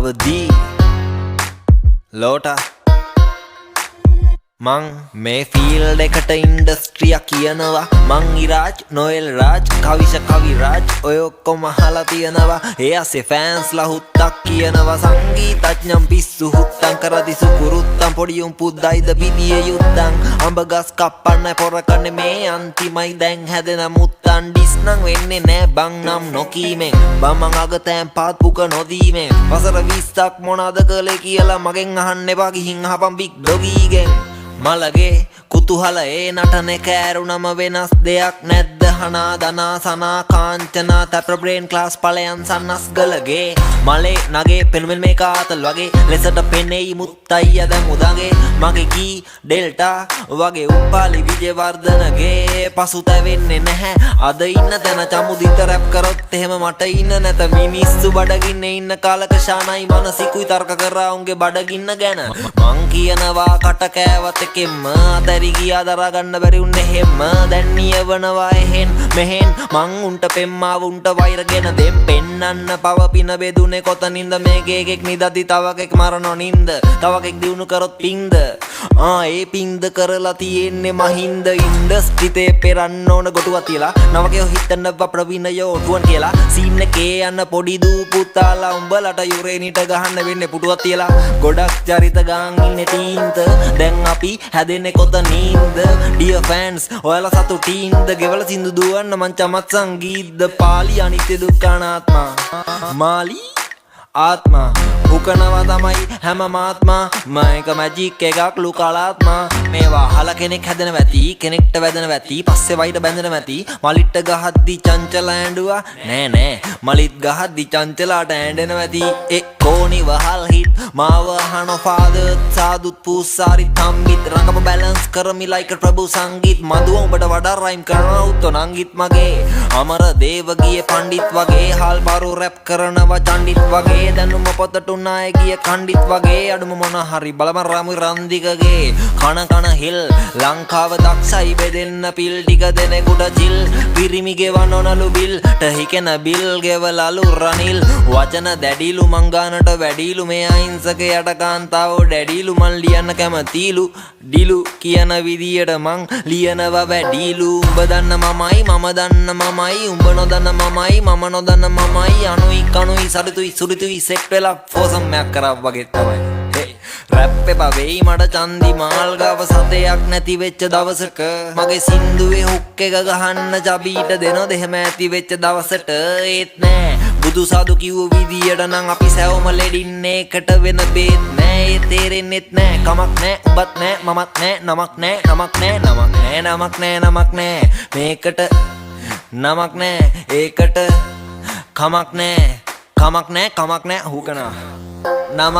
අවදී ලෝටා. මං මේ ෆීල්ඩ් එකට ඉන්ඩස්ට්‍රියක් කියනවා. මං ඉරාජ්, නොଏල් රාජ්, කවිෂ, කවි රාජ්, ඔය ඔක්කොම අහලා තියෙනවා. ඒ අස්සේ ෆෑන්ස්ලා හුත්තක් කියනවා. සංගීතඥම් පිස්සු හුත්තන් කරදි සුකුරුත්තන්. පොඩි උන් පුද්දයිද පිදිය යුත්තන්. අඹ ගස් කප්පන්න පොර කන්නේ මේ අන්තිමයි දැන් හැදෙන මුත්තන්. ඩිස් නම් වෙන්නේ නෑ බං නම් නොකීමෙන්. බං මං අගතෑන් පාත් පුක නොදීමෙන්. වසර 20ක් මොනවද කළේ කියලා මගෙන් අහන්න එපා, ගිහින් අහපන් බිග් ඩොගීගෙන්. මලගේ කුතුහල ඒ නටන එක ඇරුණම වෙනස් දෙයක් නැද්ද? හනා දනා සනා කාංචනා තැප්‍ර බ්‍රේන් ක්ලාස් ඵලයන් සන්නස් ගලගේ මලේ නගේ පෙනුමෙන් මේක ආතල් වගේ ලෙසට පෙනෙයි. මුත්තයියා දැන් උදගේ මගේ කී ඩෙල්ටා වගේ උපාලි විජේවර්ධනගේ පසුතැවෙන්නේ නැහැ අද ඉන්න තැන. චමුදිත රැප් කරොත් එහෙම මට ඉන්න නැත. මිනිස්සු බඩගින්නේ ඉන්න කාලක ශානයි මනසිකුයි තර්ක කරා උන්ගේ බඩගින්න ගැන. මං කියනවා කට කෑවත් එකෙන්ම අතැරි ගියා, දරා ගන්න බැරි උන් එහෙම. දැන් නියවනවා එහෙන් මෙහෙන්. මං උන්ට පෙම්මාව උන්ට වෛරගෙන දෙම් පෙන්නන්න පව පින බෙදුනේ කොතනින්ද? මේකේ එකෙක් නිදද්දි තව එකෙක් මරනො නින්ද? තව එකෙක් දිනු කරොත් පින්ද? ආ ඒ පින්ද කරලා තියෙන්නේ මහින්ද. ඉන්ඩස්ට්‍රි තේ පෙරන්න ඕන ගොටුවක් තියලා. නවකයෝ හිතනවා ප්‍රවීණයෝ ටුවන් කියලා. සීන් එකේ යන පොඩි දූ පුතාලා, උඹලට යුරේනිට ගහන්න වෙන්නේ පුටුවක් තියලා. ගොඩක් චරිත ගාන් ඉන්නේ තීන්ත. දැන් අපි හැදෙන්නේ කොතනින්ද? ඩියර් ෆෑන්ස්, ඔයාලා සතුටින්ද? ගෙවල සින්දු දුවන්න මං චමත් සංගීත්ද? පාලි අනිත්‍ය දුක්ඛ අනාත්මා මාලි ආත්මා හුකනවා තමයි හැම මාත්මා. මේක මැජික් එකක් ලු කලාත්මා. මේවා අහලා කෙනෙක් හැදෙනව ඇති, කෙනෙක්ට වැදෙනව ඇති, පස්සේ වෛර බැඳෙනව ඇති. මලිට්ට ගහද්දි චංචල ඇඬුවා නෑ නෑ, මලිත් ගහද්දි චංචලාට ඇඬෙනව ඇති. ඒ කෝණි වහල් හිට් මාව අහන ෆාදර් සාදුත් පූසාරි තම්බිත් රඟප බැලන්ස් කරමි ලයික් ප්‍රභු සංගීත්. මදුව උඹට වඩා රයිම් කරනවා උත්තෝ නංගිත්. මගේ අමර දේව ගියේ පණ්ඩිත් වගේ. හාල් බරු රැප් කරනවා චණ්ඩිත් වගේ. දැනුම පොතට උනාය ගිය කණ්ඩිත් වගේ. අඩුම මොන හරි බලමන් රාමු රන්දිකගේ කන කන හිල්. ලංකාව දක්ෂයි බෙදෙන්න පිල් ටික දෙනෙකුට චිල්. පිරිමි ගෙවන්න ඕනලු බිල් ටහිකෙන බිල් ගෙවලලු රනිල්. වචන දැඩිලු මං ගානට වැඩිලු. මේ අහිංසකයට කාන්තාවෝ ඩැඩිලු. මං ලියන්න කැමතිලු ඩිලු කියන විදියට මං ලියනවා වැඩිලු. උඹ දන්න මමයි, මම දන්න මමයි, උඹ නොදන්න මමයි, මම නොදන්න මමයි. අනුයි කනුයි සරිතුයි සුරිතුයි සෙට් වෙලා ෆෝසම් එකක් කරා වගේ තමයි. හේ රැප් එපා වෙයි මට චන්දි මාල් ගාව සතයක් නැති වෙච්ච දවසක. මගේ සින්දුවේ හුක් එක ගහන්න චබීට දෙනොද එහෙම ඇති වෙච්ච දවසට? ඒත් නෑ, බුදු සාදු කිව්ව විදියට නම් අපි සැවොම ලෙඩින්නේ. එකට වෙන බේත් නෑ, ඒ තේරෙන්නෙත් නෑ. කමක් නෑ, උඹත් නෑ, මමත් නෑ. නමක් නෑ, නමක් නෑ, නමක් නෑ, නමක් නෑ, නමක් නෑ. මේකට නමක් නෑ, ඒකට කමක් නෑ, කමක් නෑ, කමක් නෑ. හුකනා නමක්.